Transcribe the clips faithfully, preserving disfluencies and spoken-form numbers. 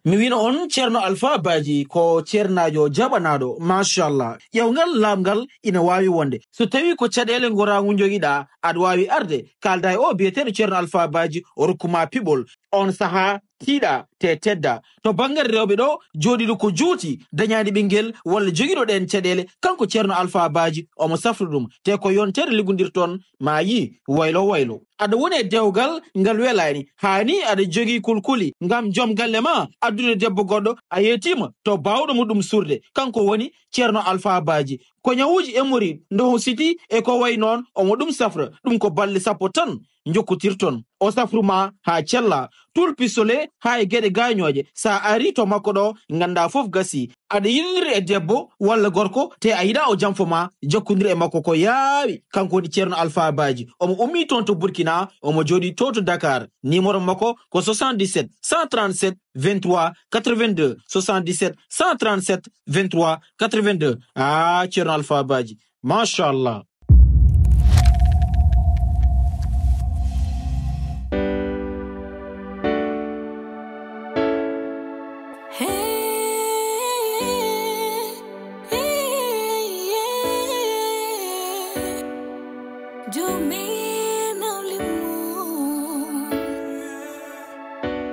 Mi wino on Ceerno Alfaa Baaji ko ceernaajo jaɓanaaɗo, machallah. Ƴeewngal laaɓngal ina waawi wonde. So tawii ko caɗeele ngoraagu njogiɗaa, aɗa waawi arde, kaalda e o biyeteeɗo Ceerno Alfaa Baaji, o rokku ma piɓol. On sahaa, tiiɗa, te tedda. To banngal rewɓe ɗo, jooɗiiɗo ko juuti, dañaani ɓinngel, walla jogiiɗo ɗeen caɗeele, kanko Ceerno Alfaa Baaji, omo safra ɗum. Te ko yonteede liggondirton, ma yii, waylo waylo. Aɗa woni e dewgal ngal welaani, haa ni aɗa jogii kulkuli ngam joom galle ma addude debbo goɗɗo, a yeetiima to baawɗo mo ɗum suurde, kanko woni Ceerno Alfaa Baaji. Ko ñawuuji hémorroïde, ndoho siti e ko wayi noon, omo ɗum safra, ɗum ko balɗe sappo tan njokkotirton. O safru ma haa cella, tul pistolet haa e geɗe gaañooje. So a arii to makko ɗo, nganndaa fof gasii. Aɗa yiɗindiri e debbo walla gorko, te a yiɗaa o jamfo ma, jokkondir e makko ko yaawi. Kanko woni Ceerno Alfaa Baaji. Omo ummii toon to Burkina, omo jooɗii to to Dakar. Numéro makko ko soixante-dix-sept, cent trente-sept, vingt-trois, quatre-vingt-deux. Soixante-dix-sept, cent trente-sept, vingt-trois, quatre-vingt-deux. Ah, Ceerno Alfaa Baaji. Machallah.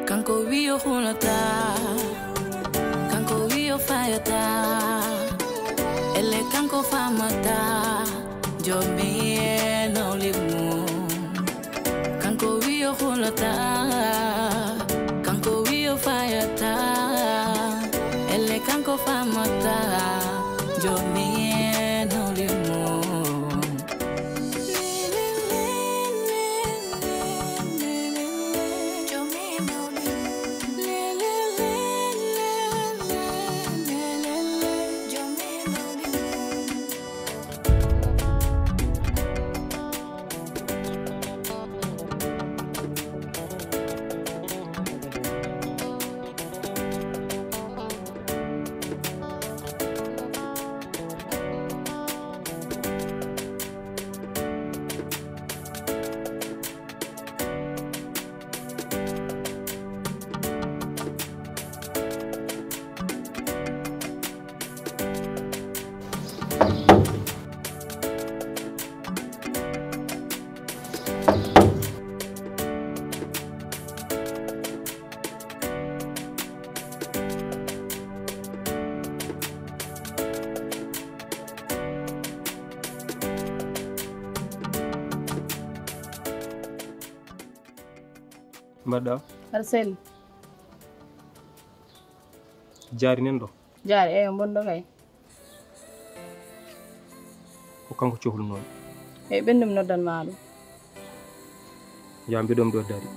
Kanko wi o hulata, kanko wi o fayata, elle kanko famata, jomi e nawlimum. Kanko wi o hulata, kanko wi o fayata, elle kanko famata, jomi e nawlimum. Mbaɗɗa? Arsel. Jaari nen ɗo? Jaari, eyo, bonɗo kay. Ko kanko cohlunoomi. Eyi, ɓen ɗum noddan maa ɗum. Yaa mbiɗon ɗo dari.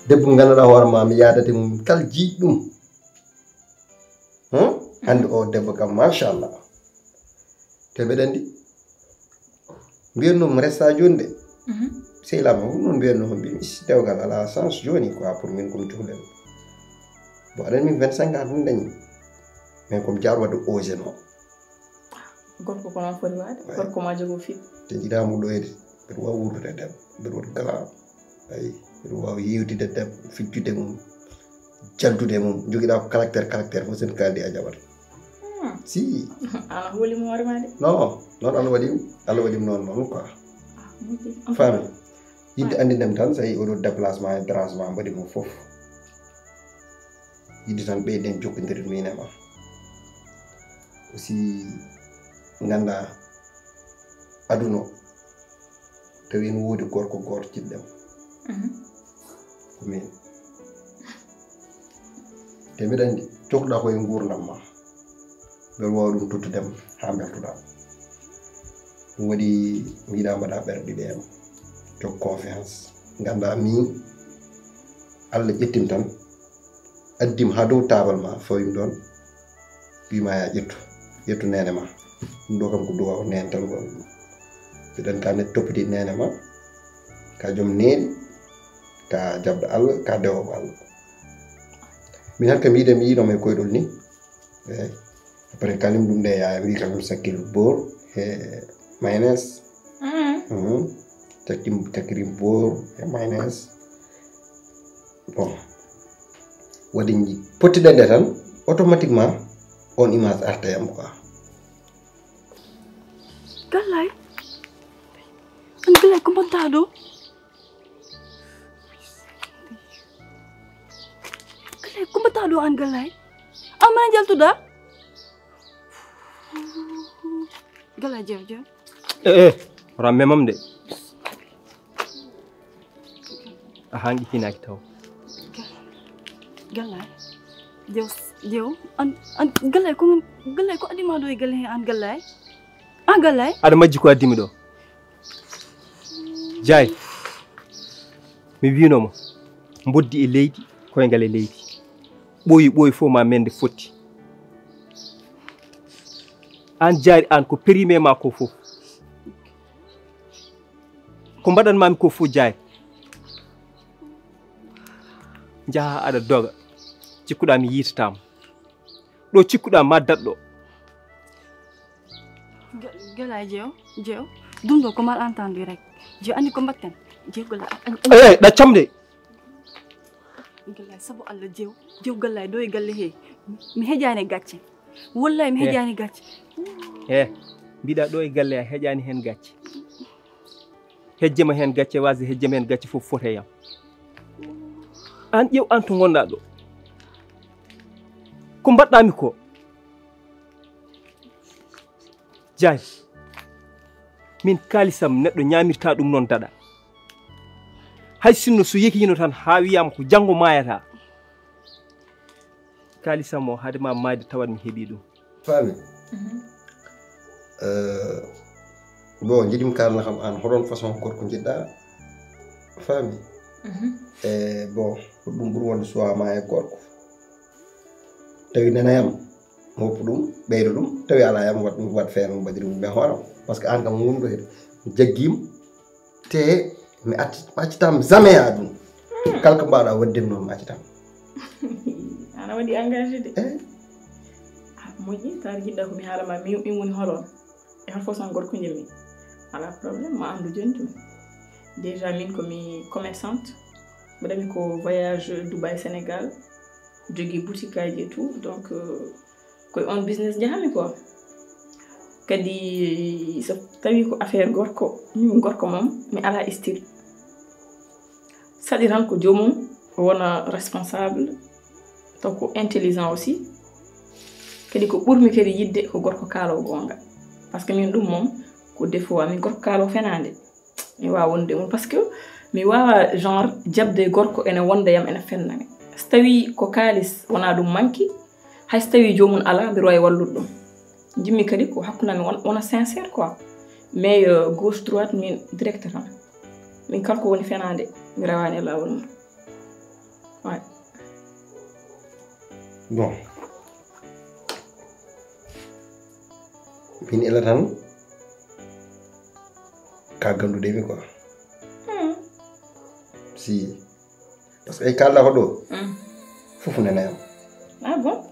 Debbo mo ngannduɗaa hoore ma, mi yaadata e mum kala jiiɗ ɗum. Hmm? Hannde o debbo kam, machallah. Te mbeɗa anndi, mbiyanno mo resta jooni de. Mhm. Sehilaaɓe am fof noon mbiyanno, mbimi, "Iss, dewgal alaa sens jooni quoi, pour min ko mi cuhlel." Bon, aɗa anndi min vingt-cinq ans ɗum dañi. Mais ko mi jaar waɗde osé noon. Gorko ko noon foti waɗde, ouais, gorko ma jogo fit. Te jiɗaa mo ɗoyde, mbeɗa waawi wuurdude e debbo, mbeɗa waɗi galant. Ayi, mbeɗa waawi yeewtidde e debbo, fijjude mum, jaltude e mum. Jogiɗaa ko caractère, caractère fof, so en kaaldi a jaɓat. Hmm. Si. Aan a hoolii mo hoore ma de. Non, noon Allah waɗi, Allah waɗi noon, noon quoi. Ah, moƴƴi. Faami? Yidde anndinde mi tan, so tawi oɗo déplacement e dérangement mbaɗi mo fof. Yidde tan ɓeyden jokkondirde min e ma. Aussi, nganndaa aduna o, tawi ene woodi gorko gooto jiɗɗo ma. Mhm. Ko min. Te mbiɗa anndi, cohluɗaa ko e nguurndam ma. Mbeɗa waawi ɗum tottude ma haa mbeltoɗaa. Ɗum waɗi mi yiɗaa mbaɗaa ɓerɗe ɗiɗi e am. Jog confiance. Nganndaa min, Allah ƴettim tan, addim haa dow taabal ma, fawim ɗoon, wima yaa ƴettu, ƴettu neene ma. Ɗum ɗo kam ko duwaaw neental ngon. Mbiɗa anndi ka neɗɗo toppiti neene ma, ka joom neene, ka jaɓɗo Allah, ka dewoowo Allah. Min haɗa ka mbiide mi yiino ma e koyɗol ni. Eey. Après, kalim ɗum nde yaaya wi kalim sakkil boor e mayonnaise. Mhm. Cakki cakkiri boor e mayonnaise. Bon, waɗi pottiɗen ɗe tan, automatiquement on image arta yam quoi. Gallay. An gallay ko mbaɗɗa ɗo? Gallay ko mbaɗɗa ɗo an gallay? An mana jaltuɗa? Gallay jew jew. Eh, eh, ora memam de. A hangi kinaki taw. Gallay. Jew jew an an gallay ko gallay ko adima ɗo e galle he an gallay. An gallay. Aɗa majji ko addimi ɗo. Jaay. Mi wino mo. Mboddi e leydi, koyngal e leydi. Ɓooyi ɓooyi fof ma mende fotti. An jaari an ko périmé ma ko fof. Ko mbaɗanmami ko fof jaari. Njaha aɗa doga. Cikkuɗa mi yiitatama. Ɗo cikkuɗa ma daɗɗo. Gala jew jew. Ɗum ɗo ko mal entendu rek. Jew andi ko mbatten. Jew gala. Eyi, ɗaccam de. Gala sabu Allah jew. Jew gala ɗo e galle he. Mi hejaani gacce. Wallahi mi hejaani gacce. He, mbiɗa ɗo e galle a hejaani hen gacce. Hejjema hen gacce, wasi hejjema hen gacce fof fote yam. An ƴew an to ngonɗa ɗo. Ko mbaɗɗami ko? Jaay. Min kalisam neɗɗo ñamirta ɗum noon daɗa. Hay sinno so yekino tan ha wiyama ko janngo mayata. Kalisam o hade ma mayde tawat mi heɓi ɗum. Faami? Bon, jiɗimi kalna kam an hoɗon façon gorko jiɗɗa? Faami? E bon, ko ɗum ɓuri wonde suwa ma e gorko. Tawi nenayam mo woppu ɗum, ɓeydo ɗum, tawi ala yam waɗ ɗum waɗ feere mo mbaɗiri ɗum ɓe hooram. Parce que an kam wonɗo hen jaggim te mi accitam jamais a ɗum. Kala ko mbaɗa waɗde noon mi accitam. Ana waɗi engagé de. Eh? Moƴƴi, taar jiɗɗa ko mi haala ma mi yuɓɓin woni hoɗon. E hol façon gorko njimmi? Ala problème, ma andu joni tun. Déjà min ko mi commerçante. Mbaɗami ko voyage Dubaï Sénégal. Jogui boutique aji et tout. Donc euh, koye on business jahami quoi. Kadi so tawi ko affaire gorko, min gorko moom mi ala style. Saɗi tan ko joomum wona responsable, taw ko intelligent aussi. Kadi ko ɓurmi kadi yidde ko gorko kaalo gonga. Parce que min ɗum moom ko défaut am, min gorko kaalo fenande. Mi wawa wonde mum parce que mi wawa genre jabde gorko ene wonda yam ene fennane. So tawi ko kalis wona ɗum manki, hay so tawi jomum ala mbiɗa wawi wallude ɗum. Jimmi kadi ko hakkunde amin wona sincère quoi. Mais euh, gauche droite min direct tan. Min kala ko woni fenade mi rewani e lawol mum. Ouais. Bon. Min ila tan ka ganduɗemi quoi. Si. Parce que ay kalɗa ko ɗo fof nene am. Ah bon?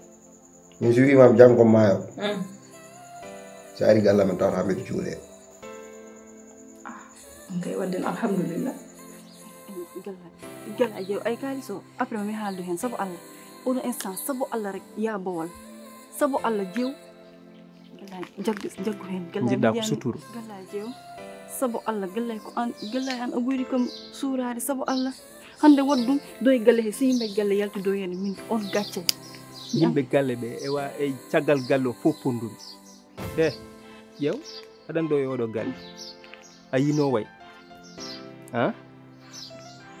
Min so wimam janggo mayo. So ari galla men tawata mbeɗa juuɗe. Kay wadden alhamdulillah. Gala jew ay kalis o après mi haaldu hen sabu allah. Oɗo instant sabu allah rek ya bowal. Sabu allah jew. Gala jaggu jaggu hen gala. Jiɗɗa ko suturu. Gala jew. Sabu allah gala ko an gala an a ɓuri kam suuraade sabu allah. Hande waɗ ɗum doye galle he so yimɓe galle yalti doye hene min on gacce. Yimɓe galle ɓe ewa e caggal galle o fof pondumi. He ƴeew aɗan ɗo e oɗo galle a yino way. Ha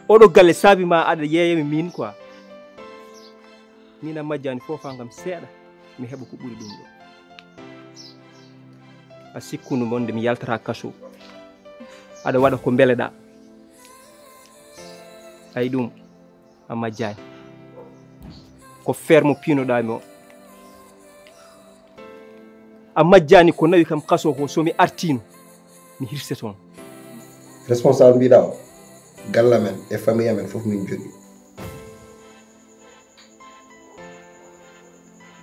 oɗo galle saabi ma aɗa yeeyami min quoi. Min a majjani fofa kam seeɗa mi heɓa ko ɓuri ɗum ɗo. A sikkunu mon nde mi yaltata kaso aɗa waɗa ko mbeleɗa. Ay ɗum a majjani. Ko fermo pinoɗami o a majjani ko nawi kam kaso ko somi artino mi hirse toon. Responsable mbiɗa o galla men e famille amen fof min jogui.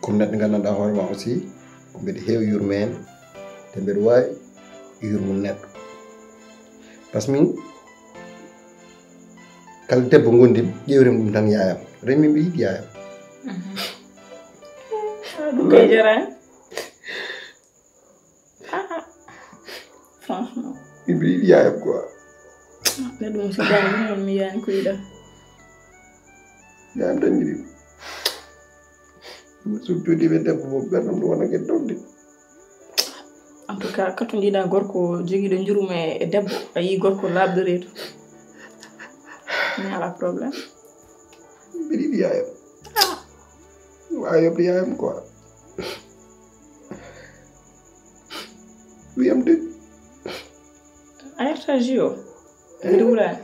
Comme neɗɗo gandanɗa hoore ma aussi Mbeɗa heewi yurmeende, te mbeɗa waawi yurmo neɗɗo. Par ce que min, kala debbo ngondim, ƴeewrim ɗum tan yaayam. Ren min mbiɗa yiɗi yaayam. Ɗum kay jarani. Ah, franchement. Min mbiɗa yiɗi yaayam quoi. Neɗɗo mo siddani ɗum, on mi yiyani ko yiɗa. Yaayam tan yiɗi. Ɗum so jooɗi ɓe debbo mo ɓernam ɗum wona ke dogde. En tout cas, kato jiiɗa gorko jogiiɗo njurum e debbo, a yii gorko laaɓɗo reedu. Mi ala problème. Mbiɗa yiɗi yaayam. Waawi yoɓde yaayam quoi. Wiyam de. A yarta jus o. Mbiɗa wulani.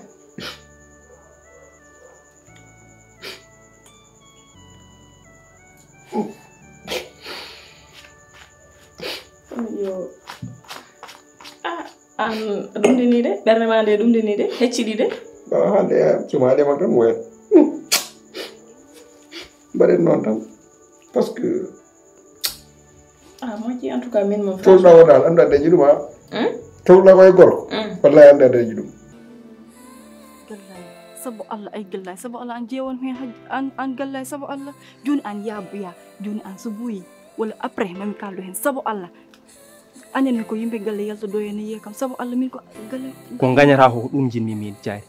Yo. Ah, an ɗum dini de, ɓernde ma nde ɗum dini de, hecciɗi de. Awa hande suma ɗema tan moyen. Mbaɗen noon tan. Par ce que Ah, moƴƴi en tout cas min mo. Towɗa o dal annda dañi ɗum a. Towɗa ko e gorko. Wallahi annda dañi ɗum. Gallay sabu Allah, ay gallay sabu Allah, an jeewon hen haj an an gallay sabu Allah. Joni an yaaboya, joni an so buyi walla après mami kaldo hen sabu Allah. Anen ko yimɓe galle yaltodo hen yiya kam sabu Allah, min ko galle. Ko gañata ko ɗum jinmi min jaari.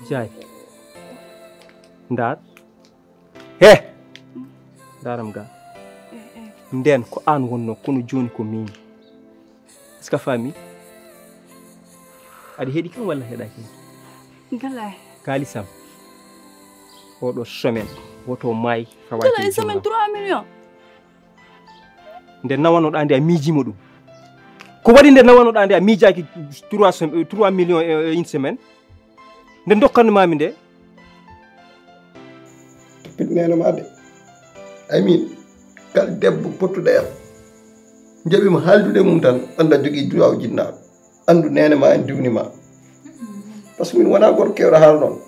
Jaari. Ndar. He. Ndaram ga. Nden ko an wonno kono joni ko min. Est-ce que a faami? Aɗa heɗi kam walla heɗaki? Gala. Kalisam. Oɗo semaine woto maayi fawa. Gala e semaine trois millions. Nde nawanoɗa nde a miijima ɗum? Ko waɗi nde nawanoɗa nde a miijaaki trois millions e une semaine? Nde dokkannumami nde. Toppit nene ma de. Ay min, kala debbo pottuɗo e am, jaɓima haaldude mum tan, anda jogii duwaw jinnaaɗo. Andu nene ma en diwni ma. Par ce que min wona gorko kewɗo haala noon.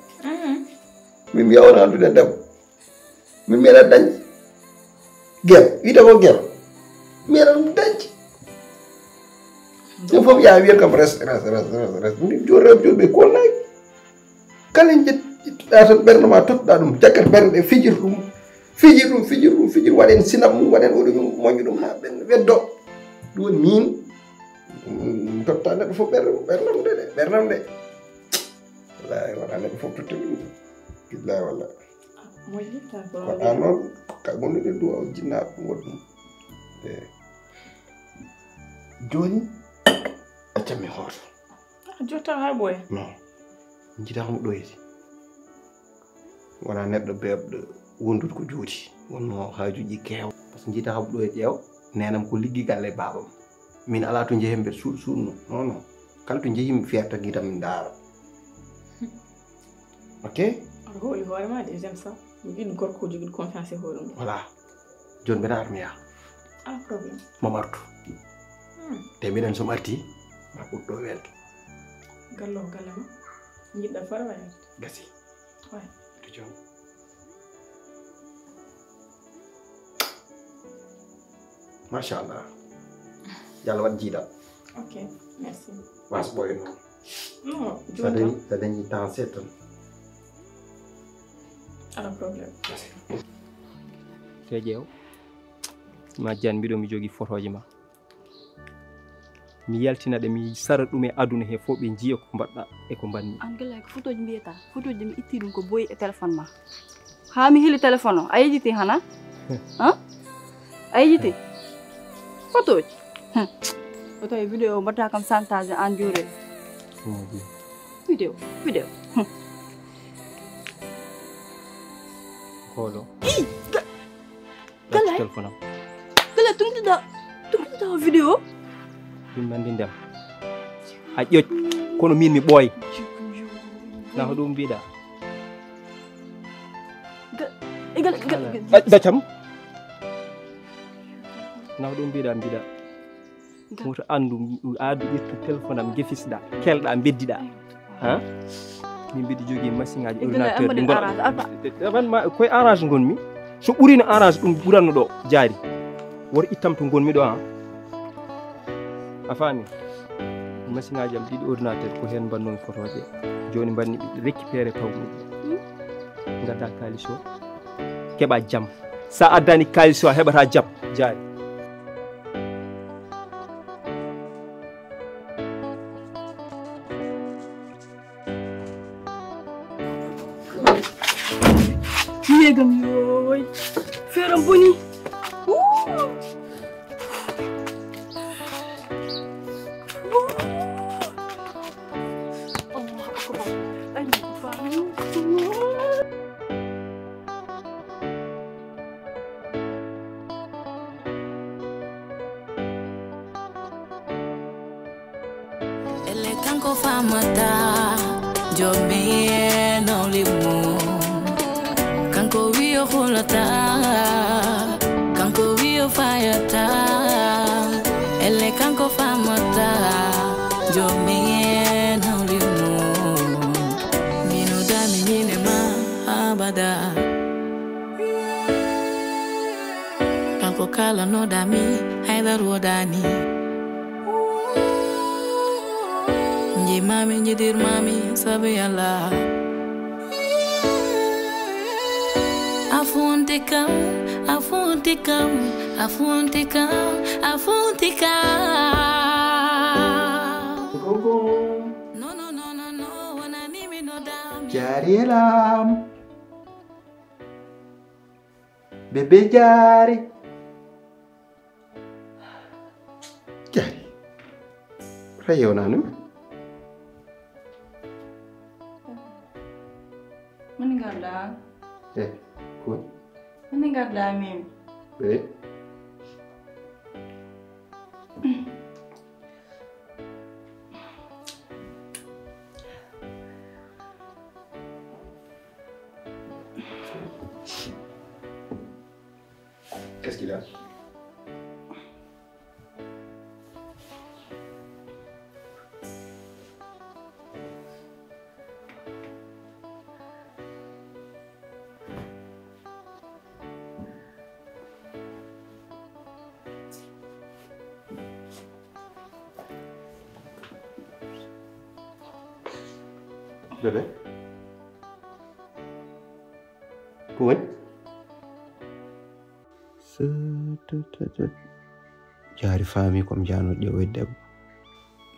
Min mbiya on haaldude e debbo. Min mbiya aɗa dañde gel, wiyde ko gel. Mbiya aɗa ɗum dañde. Ɗum fof yaa wiyat kam res res res res res. Min joni rewɓe joni ɓe kolnaaki. Kala njettuɗa tan ɓernde ma tottuɗa ɗum jaggat ɓernde fijir ɗum. Fijir ɗum fijir ɗum fijir waɗen sinam mum waɗen oɗo mum moƴƴo ɗum ha ɓen weddo. Ɗum woni min. Totta neɗɗo fof ɓernde ɓernam de ɓernam de. Wallahi wona neɗɗo fof totta ɗum. Billahi wallahi. Ko an noon ka gonɗude duwa o jinnaɗo ɗum waɗi ɗum. Joni accammi hoto. Jotta ha ɓooya. Non. Jiɗa mo ɗoyde. Wona neɗɗo beɓɗo wondude ko juuti wonno haajuji keewa. Par ce que jiita haɓ ɗo e ƴeew nenam ko liggi galle babam. Min ala to jehen mbeɗa suuɗ suuɗno non non. Kala to jehimi fiyata gitam min ndaara. Ok. Aɗa hooli hoore ma de, j'aime ça. Mi yiɗi gorko jogiɗo confiance e hoore mum. Voilà. Joni mbeɗa armiya. Ala problème. Mom artu. Te mbiɗen somi arti ma ɓurɗo welde. Gallo galle ma. Jiɗɗa fara wayata. Gasi. To jom. Machallah. Yo Allah waɗ jiiɗal. Ok, merci. Was ɓooy noon. Non, sa dañi sa dañi temps seeɗa tan. Ala problème. Te ƴeew ma jan mbiɗo mi jogi photoji ma. Mi yaltina ɗe mi sara ɗum e aduna he fof ɓe njiya ko mbaɗɗa e ko mbaɗmi. An gala ko photoji mbiyata photoji mi itti ɗum ko boyi e téléphone ma. Ha mi hili téléphone o a yejiti hana? Han? A yejiti photoji. O tawi vidéo mbatta kam santage an jure. Vidéo vidéo. Holo. Gala. Téléphone am. Gala tuntuɗa tuntuɗa vidéo. Ɗum nandi ndem a ƴoƴ kono min mi ɓooy. Na ko ɗum mbiɗa? Daccam. Na ko ɗum mbiɗa mbiɗa? Moto andu aadu ƴettu téléphone am jefisɗa kelɗa beddiɗa. Ha min mbiɗa jogii machine aji ordinateur ɗi goɗa. Koye arrange gonmi. So ɓuriino arrange, ɗum ɓuranno ɗo jaari. Wor ittam to ngonmi ɗo, an. A faami? Machine aji am ɗiɗi, ordinateur, ko heen mbannoomi photoje. Jooni mbanmi récupéré pawmi. Ngadda kaalis o, keɓa jam. Sa addani kaalis o, a heɓata jam. Jaari. Yegam yoy. Feram boni. Wuu. Wuu. Allahu akbar. Ay, mi ko faami. Ele kanko famata, jomi e nawli mum. Kanko wiyo hulata, kanko wiyo fayata. Ele kanko famata, jomi e nawli mum. Mino dami nyine ma abada. Kanko kala no dami, haydar wodani. Nji mami, nji dir mami, sabi Allah. Afunti kam, afunti kam, afunti kam, afunti kam. No, no, no, no, no, wonani mi no dami. Jari elam. Bébé Jaari. Jaari. Ra yewnaa no? Mani ngarɗaa? Eh, ko? Mani ngarɗaa min? Eh. Qu'est-ce qu'il a? Bébé. Ko woni? Sëtëtëtët. Jaari faami ko mi jaano ƴeewoy debbo.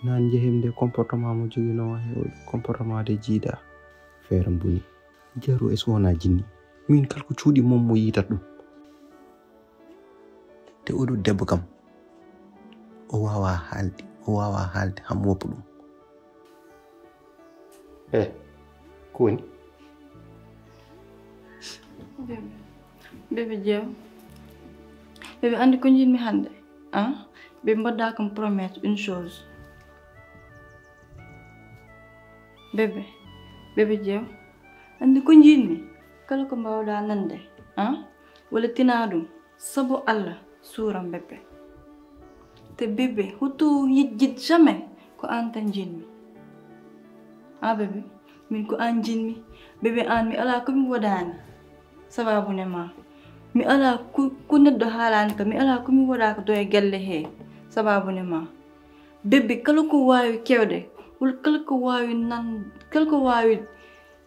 Naan njehim nde comportement mo joginoo he comportement de jiida. Feere mbuni. Jaru e so wonaa jinni. Min kala ko cuuɗi mum mo yiitat ɗum. Te oɗo debbo kam. O waawaa haalde, o waawaa haalde, ham woppa ɗum. Eh, ko woni? Bébé, bébé Jeew. Bébé, anndi ko njiɗmi hannde? Ah? Bébé, mbaɗɗaa kam promesse une chose. Bébé, bébé Jeew. Anndi ko njiɗmi? Kala ko mbaawɗaa nande, ah? Walla tinaa ɗum. Sabu Allah, suuram bébé. Te bébé, hoto yejjit jamais ko aan tan njiɗmi. Ah bébé, min ko aan njiɗmi. Bébé aan, mi alaa ko mi waɗaani. Sababu ne ma. Mi alaa ko, ko neɗɗo haalaani kam, mi alaa ko mi waɗaaka ɗo e galle he. Sababu ne ma. Bébé, kala ko waawi kewde, walla kala ko waawi nan, kala ko waawi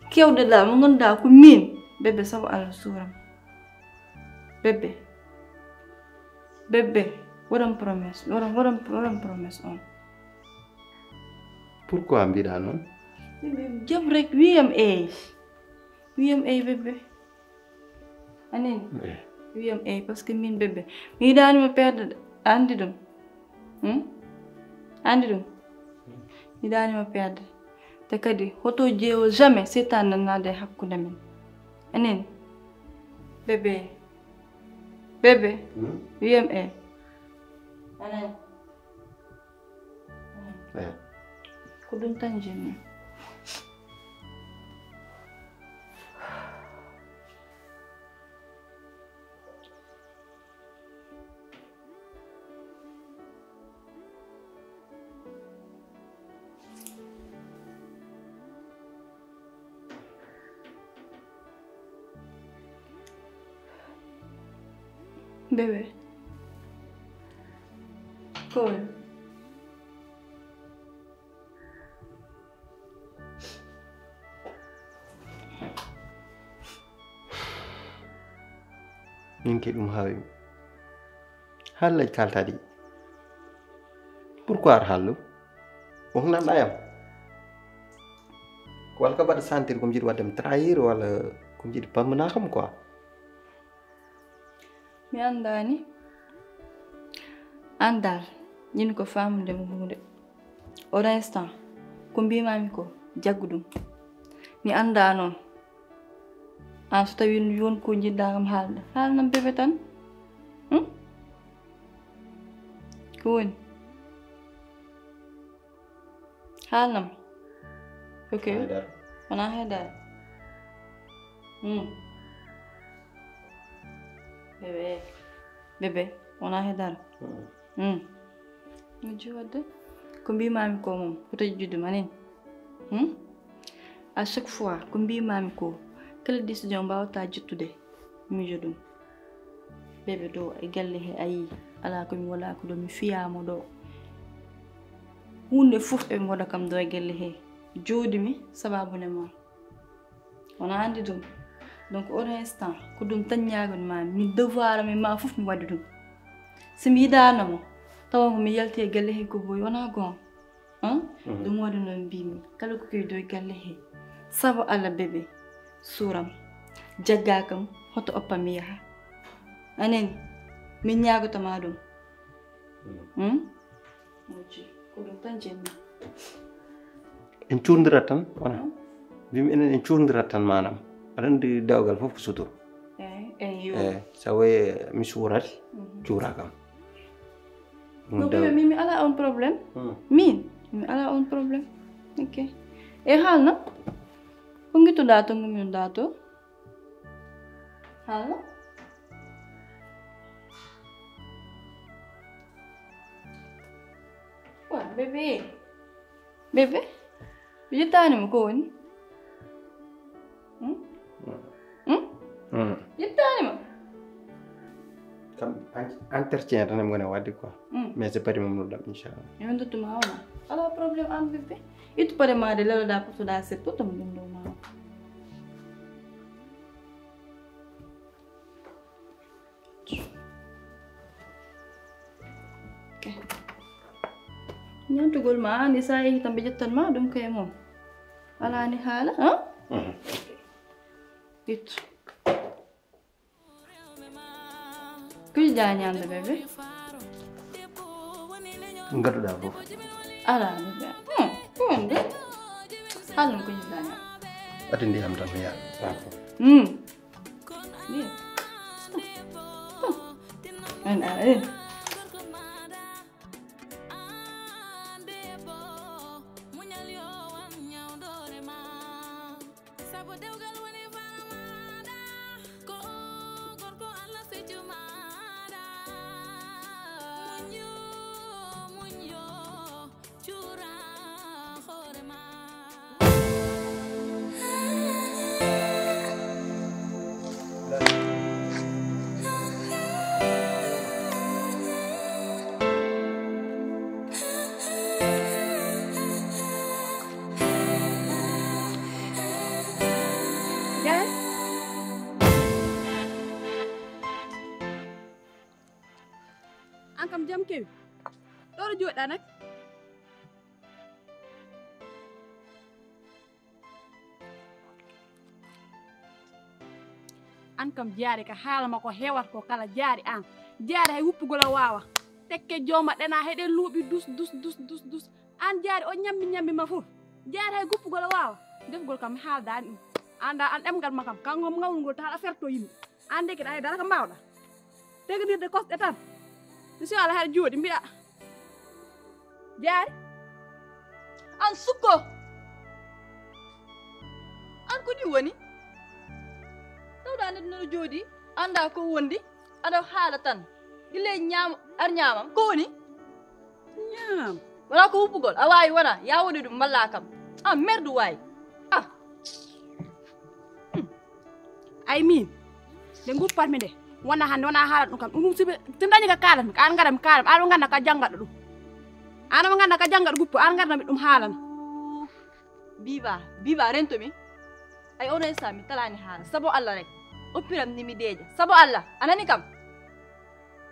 kewde ɗa, mo ngannduɗaa ko min. Bébé, sabu Allah, suuram. Bébé. Bébé, waɗam promesse, waɗam, waɗam, waɗam promesse on. Pourquoi mbiɗa noon? Jam rek, wiyam eey. Wiyam eey, bébé. Anin? Eh. Wiyam eey, parce que min, bébé, mi yiɗaani ma perde de, a anndi ɗum. Hmm? A anndi ɗum? Mi yiɗaani ma perde. Te kadi, hoto jeewo jamais seytaane nanaade e hakkunde men. Anin? Bébé. Bébé. Hmm? Wiyam eey. Anin? Eh. Ko ɗum tan njiɗmi. Bébé. Ko woni? Min ke ɗum haawi mi. Haalleeji kaaltaaɗi. Pourquoi aɗa haala ɗum? On nanɗa yam. Walla ka mbaɗa sentir ko mi jiɗi waɗde mi trahir walla ko mi jiɗi pamminaa kam quoi. Mi anndaani. Aan daal, ñin ko faamude mo huunde. Oɗo instant, ko mbiimaami ko, jaggu ɗum. Mi anndaa noon. Aan so tawii won ko njiɗɗaa kam haalde, haalnam bébé tan. Hmm? Ko woni? Haalnam. Ok. Haydara. Wonaa Haydara. Hmm. Bébé. Bébé. Wonaa Haydara. Hmm. Hmm. Mijo wadde. Ko mbiimaami ko moom. Ko taƴi juddu ma nin. Hmm? À chaque fois, ko mbiimaami ko. Kala décision mbaawata jittude. Mijo ɗum. Bébé ɗo e galle he a yii. Alaa ko mi wala ko ɗo mi fiyaama ɗo. Huunde fof eɓe mboɗa kam ɗo e galle he. Jooɗimi sababu ne ma. Wona anndi ɗum. Donc oɗo instant ko ɗum tan ñaagon ma mi devoir am e ma fof mi waɗi ɗum. So mi yiɗaano mo tawa ko mi yalti e galle he ko boyi wona goonga. Hein? Ɗum waɗi noon mbimi kala ko kewdo e galle he sabu Allah bébé suram jagga kam hoto oppa mi yaha. Anani min ñaagotoma ɗum. Hmm? Moƴƴi. Ko ɗum tan jeɗmi. En cuurndirat tan wona mbimi enen en cuurndirat tan maanaam aɗa anndi dewgal fof ko suturu. Eyi eyi yo. Eyi so wayi mi suurat cuura kam. No ɓe min mi ala on problème. Min mi ala on problème. Ok. E haalna ko ngittuɗa to ngumyonɗa to? Haalna. Wa bébé. Bébé. Mi yettaani ma ko woni? Hmm? Hmm? Hmm? Yettaani ma? Kam entretien tan em gone wadde quoi. Hmm. Mais c'est pas de mon problème inchallah. Yo ndottu ma wona. Ala problème an bébé. Ittu pare ma de lelo da ko da set to tam dum do ma. Ñantugol ma andi sa yehi tan ɓe ƴettan ma ɗum kay moom. Alaa ni haala ha? Ittu. Kuji jañande bébé. Ngaɗuɗa fof. Alaa bébé. Hmm, ko wonde? Haalno kuji jañande. Ati ndiyam tan mi yara. Hmm. An kam jam kewi ɗoɗo joɗɗa nak. An kam jaari ka haala ma ko hewata ko kala jaari an jaari hay wuppugol a wawa tekke joma ɗena heɗen luuɓi dus dus dus dus dus an jaari o ñammi ñammi ma fof jaari hay guppugol a wawa defgol kam mi haaldani ɗum anda an ɗemgal ma kam kangol ngawlngol taɗa ferto yimɓe an ndeke ɗa hay dara ko mbawɗa tegnirde kosɗe tan mi so ala haɗa jooɗi mbiɗa jaari an sukko an ko ɗum woni tawɗa neɗɗo noɗo jooɗi anda ko wondi aɗa haala tan gila ñaam ar ñaamam ko woni ñaam wala ko wuppugol a waawi wona ya woɗi ɗum mballa kam an merdu waawi ah ay min nde guppatmi nde Wona hannde, wona haalan ɗum kam. Ɗum ɗum sibi, si mi dañi ka kaalan, an ngara mi kaalan, an o ngannda ka janngaɗo ɗum. An o ngannda ka janngaɗo guppo, an ngara mi ɗum haalana. Biba, Biba, rento mi. Ay, ono esa mi talani haala. Sabo Allah rek. Oppiram ni mi deeja. Sabo Allah. A nani kam?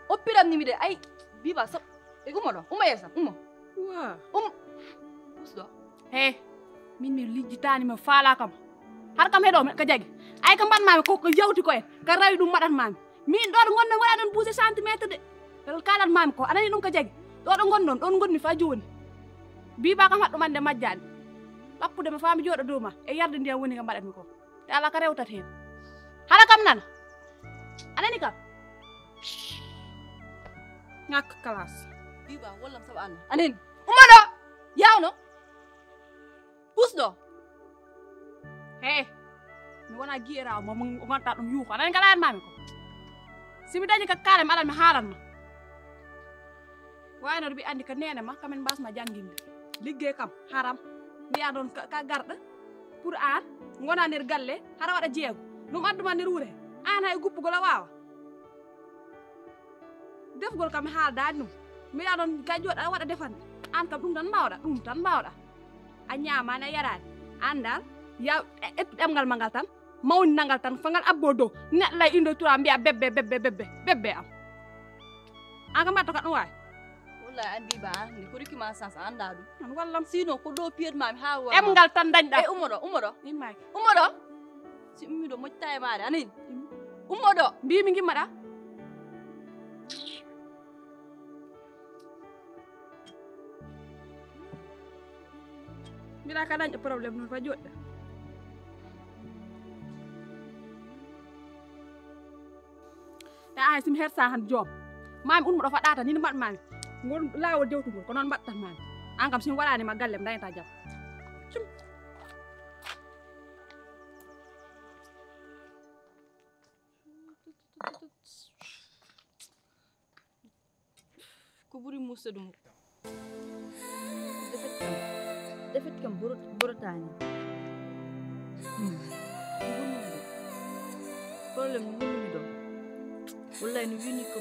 Oppiram ni mi de. Ay, Biba, sab-, e umo ɗo. Umo yeesa, umo. Wa. Um. Pus ɗo. He, min mi lijjitaani, mi faalaa kam. Har kam heɗo ka jagi. Ay, ka mbaɗ maami ko, ko yawti ko en. Ka rawi ɗum mbaɗat maami. Min ɗo ɗo ngonno waɗa ɗon buuse centimètre de. Kala kalan maami ko. Anani ɗum ka jagi. Ɗo ɗo ngonnon, ɗon ngonmi fa jooni. Biba kam haɗɗum ande majjani. Lappude mo fa mi jooɗo dow ma. E yarde ndiyam woni ka mbaɗatmi ko. Te ala ka rewtat hen. Hala kam nana. Anani kam. Ngak kalas. Biba, wallam saba Allah. Anani. Umma ɗo. Yawno. Pus ɗo. He, mi wona gi'eraawo mo, mo ngonɗa ɗum yuuko. Anan kala en mami ko. Si mi dañi ka kaala mi alan mi haalan ma. Wayno ɗo ɓe andi ka nene ma, kamen mbasma janginde. Liggey kam, haram. Mbiya ɗon ka, ka garɗo. Pour an, ngona nder galle, hara waɗa jeego. Ɗum adduma nder wure. An hay guppugol a waawa. Defgol kam mi haaldaani ɗum. Mbiɗa ɗon ka jooɗa waɗa defande. An kam ɗum tan mbaawɗa, ɗum tan mbaawɗa. A ñaamaani, a yaraani. An dal, ya, e, ƴettu ɗemngal ma ngal tan, mawninangal tan, fa ngal abboo dow. Neɗɗo lay indo tura mbiya bebbe, bebbe, bebbe, bebbe am. An kam mbaɗta ka ɗum waay. Wallahi an Biba an, nde ko rikki ma sens a annda ɗum. An wallam. Sinon ko ɗo piyet ma mi haa wona. Ɗemngal tan dañɗa. E ummo ɗo, ummo ɗo. Immaaki. Ummo ɗo. Si ummi ɗo moƴta e maare, anin. Ummo ɗo. Mbi mi ngimmaɗa. Mbiɗa ka dañɗo problème noon fa joɗɗa. E ay, si mi hersa han joom. Mami ummo ɗo fa ɗata, ni mbaɗ mami. Ngol laawol dewtugol, ko noon mbaɗtan mami. An kam, si mi waɗani ma galle, mi dañata jam. Cum. Ko ɓuri muusude ɗum. Defet kam, defet kam boro-, borotaani. Hmm. Ko ɓuri muusude. Problème no woni ɗo. Wallahi no wini ko.